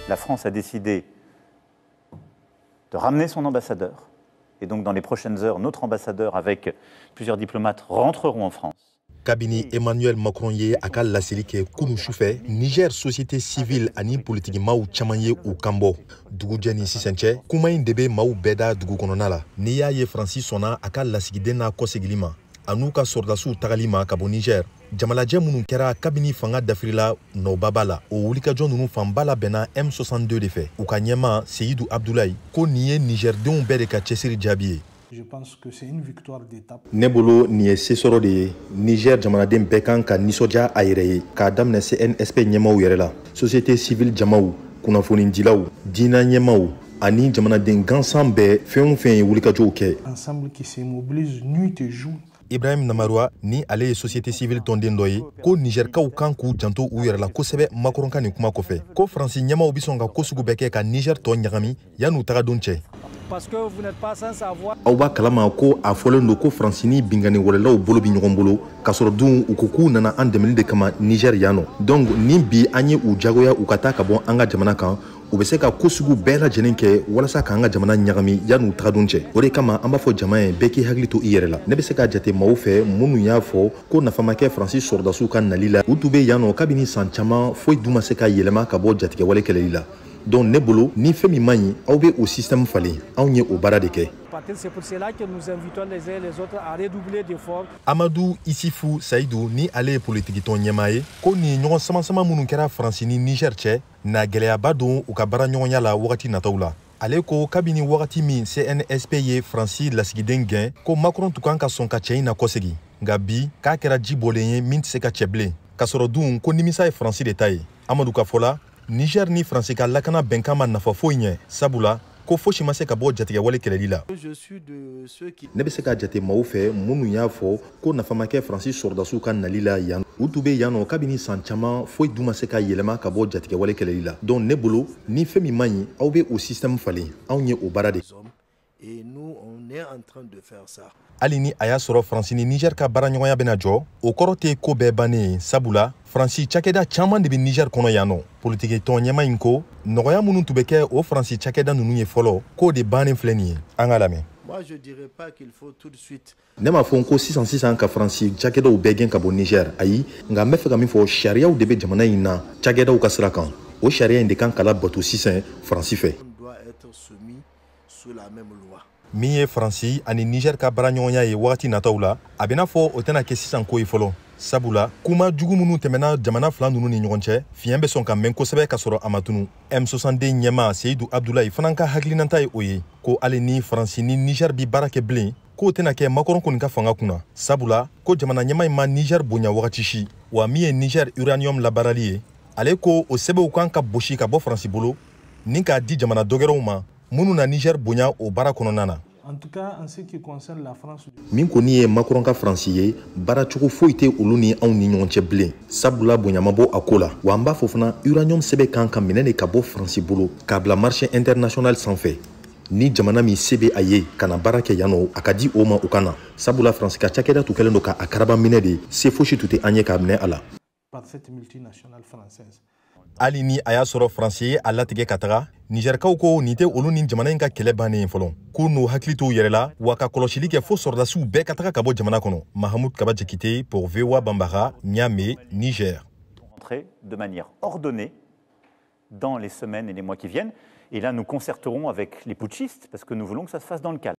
La France a décidé de ramener son ambassadeur. Et donc dans les prochaines heures, notre ambassadeur avec plusieurs diplomates rentreront en France. Kabini Emmanuel Macron ye a ka laseli kɛ kunu sufɛ, Niger société civile ani politikimaw caman ye u kanbɔ. Dugujɛ ni sisan cɛ, kuma in de bɛ maaw bɛɛ da dugu kɔnɔna la. N'i y'a ye Faransi sɔnna a ka lasigiden n'a kɔsegili ma, a n'u ka sɔrɔdasiw tagali ma ka bɔ Niger, jamalajɛ minnu kɛra kabini fanga dafirila, nɔba b'a la. O wulikajɔ ninnu fanba labɛnna M62 de fɛ. U ka ɲɛma Seyidu Abdulayi ko nin ye Nigɛrdenw bɛɛ de ka cɛsiri jaabi ye. Ne bolo, nin ye sesɔrɔ de ye. Niger jamanaden bɛɛ kan ka nisɔndiya a yɛrɛ ye, k'a daminɛ CNSP ɲɛmaw yɛrɛ la, société civile jamaw, kunnafonidilaw, diinɛ ɲɛmaw ani jamanaden gansan bɛɛ, fɛn o fɛn ye wulikajɔw kɛ. Ibrahim Namaruwa, ni ale ye société civile tɔnden dɔ ye, ko Nigɛrikaw kan k'u janto u yɛrɛ la kosɛbɛ Macron ka nin kuma kɔfɛ, ko Faransi ɲɛmaw bɛ sɔn ka ko sugu bɛɛ kɛ ka Niger tɔ ɲagami yan'u tagadon cɛ. Aw b'a kalama ko a fɔlen don ko Faransi ni binkanni wɛrɛlaw bolo bi ɲɔgɔn bolo, k'a sɔrɔ dun u ko k'u nana an dɛmɛli de kama Niger yan nɔ. Donc ni bi an ye u jagoya u ka taa ka bɔ an ka jamana kan, u bɛ se ka ko sugu bɛɛ lajɛlen kɛ walasa k'an ka jamana ɲagami yan'u tagadon cɛ. O de kama an b'a fɔ jama ye, bɛɛ k'i hakili to i yɛrɛ la. Ne bɛ se k'a jate maaw fɛ minnu y'a fɔ ko nafa ma kɛ Faransi sɔrɔdasiw ka nali la. U tun bɛ yan nɔ kabini san caman, foyi dun ma se ka yɛlɛma ka bɔ jatigɛwale kɛlɛli la. Donc ne bolo, ni fɛn min man ɲi, aw bɛ o système falen. Anw ye o baara de kɛ. Amadu Isifu Sayidu, ni ale ye politikitɔn ɲɛmaa ye, ko nin ɲɔgɔn sama-sama minnu kɛra Faransi ni Niger cɛ na gɛlɛyaba don u ka baara ɲɔgɔnya la wagati nataw la. Ale ko kabini wagati min CNSP ye Faransi lasigiden gɛn, ko Macron tun kan ka sɔn ka cɛ in na kɔsegi, nka bi k'a kɛra ji bɔlen ye min tɛ se ka cɛ bilen, k'a sɔrɔ dun ko nimisa ye Faransi de ta ye. Amadu ka fɔ la, Niger ni Faransi ka lakana bɛnkan ma nafa foyi ɲɛ, sabula ko fosi ma se ka bɔ jatigɛwale kɛlɛli la. Ne bɛ se k'a jate maaw fɛ minnu y'a fɔ ko nafa ma kɛ Faransi sɔrɔdasiw ka nali la yan. U tun bɛ yan nɔ kabini san caman, foyi dun ma se ka yɛlɛma ka bɔ jatigɛwale kɛlɛli la. Donc ne bolo, ni fɛn min man ɲi, aw bɛ o système falen. Anw ye o baara de. Hali ni a y'a sɔrɔ Faransi ni Niger ka baaraɲɔgɔnya bɛna jɔ, o kɔrɔ tɛ ko bɛɛ bannen ye, sabula Faransi cakɛda caman de bɛ Niger kɔnɔ yan nɔ. Politiki tɔn ɲɛma in ko nɔgɔya minnu tun bɛ kɛ o Faransi cakɛda ninnu ye fɔlɔ, k'o de bannen filɛ nin ye. An ka lamɛn. Ne m'a fɔ ko sisan sisan ka Faransi cakɛdaw bɛɛ gɛn ka bɔ Niger, ayi. Nka n bɛ fɛ ka min fɔ, sariyaw de bɛ jamana in na cakɛdaw ka sira kan. O sariya in de kan ka labato sisan Faransi fɛ. Min ye Faransi ani Niger ka baaraɲɔgɔnya ye wagati nataw la, a bɛna fɔ o tɛna kɛ sisan ko ye fɔlɔ, sabula kuma jugu minnu tɛmɛna jamana fila ninnu ni ɲɔgɔn cɛ, fiɲɛ bɛ sɔn ka mɛn kosɛbɛ ka sɔrɔ a ma tunu. M62 ɲɛmaa Seyidu Abdulayi fana ka hakilinata ye o ye, ko hali ni Faransi ni Niger bi baara kɛ bilen, k'o tɛna kɛ Macron kɔni ka fanga kunna, sabula ko jamana ɲɛmaa in ma Niger bonya wagati si. Wa min ye Niger uranium labaarali ye, ale ko o sɛbɛnw kan ka bosi ka bɔ Faransi bolo ni k'a di jamana dɔgɛrɛw ma minnu na Niger bonya o baara kɔnɔna na. Min kɔni ye Macron ka Faransi ye, baaracogo foyi tɛ olu ni anw ni ɲɔgɔn cɛ bilen, sabula bonya ma bɔ a ko la. Wa an b'a fɔ fana, uranium sɛbɛn kan ka minɛ de ka bɔ Faransi bolo k'a bila marché international sanfɛ. Ni jamana min se bɛ a ye ka na baara kɛ yan nɔ, a ka di o ma, u ka na, sabula Faransi ka cakɛda tun kɛlen don k'a karaba minɛ de, se fosi tun tɛ an ye k'a minɛ a la. Hali ni a y'a sɔrɔ Faransi ye a latigɛ ka taga, Nizɛrikaw ko nin tɛ olu ni jamana in ka kɛlɛ bannen ye fɔlɔ, k'u n'u hakili t'u yɛrɛ la, wa ka kɔlɔsili kɛ fo sɔrɔdasiw bɛɛ ka taga ka bɔ jamana kɔnɔ. Mahamud Kaba Jakite pour VOA Bambara, Niamey, Niger. De manière ordonnée dans les semaines et les mois qui viennent. Et là, nous concerterons avec les putschistes parce que nous voulons que ça se fasse dans le calme.